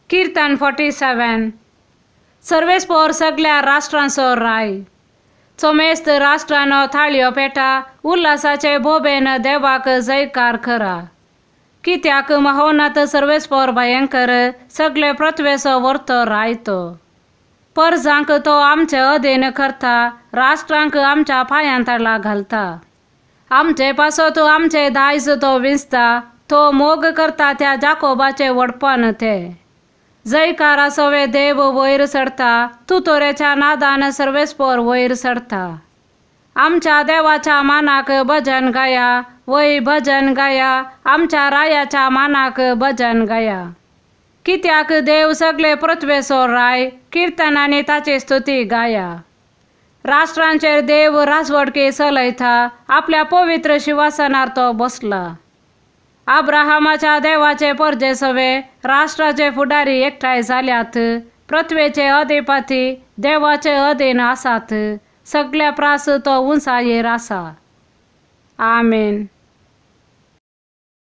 कीर्तन 47. सर्वेस्पोर सगळ्या राष्ट्रांचो राय. चोमेस्त राष्ट्रांनो थाळयो पेटा, उल्हासाचे भोबेन देवाक जयकार करा. कित्याक महोनात सर्वेस्पोर भयंकर, सगळे पृथ्वेचो वर्तो राय तो. परजांक तो आमचे अधीन करता, राष्ट्रांक आमच्या पांयांतला घालता. आमचे पासत आमचे दायज तो विंचता, तो मोग करता त्या जाकोबाचे व्हडपण ते. जयकारा सवे देव वयर चडता, तुतोरेच्या नादान सर्वेस्पोर वयर चडता. आमच्या देवाच्या मानाक भजन गाया, वय भजन गाया, आमच्या रायाच्या मानाक भजन गाया. कित्याक देव सगळे पृथ्वेचो राय, किर्तनांनी ताची स्तुती गाया. राष्ट्रांचेर देव राजवटकी चलयता, आपल्या पवित्र शिवासनार तो बसला. अब्राहमाच्या देवाचे परजे सवे राष्ट्राचे फुडारी एकठांय जाल्यात, पृथ्वेचे अधिपती देवाचे अधीन आसात, सगळ्या प्रास तो उंचायेर आसा. आमेन.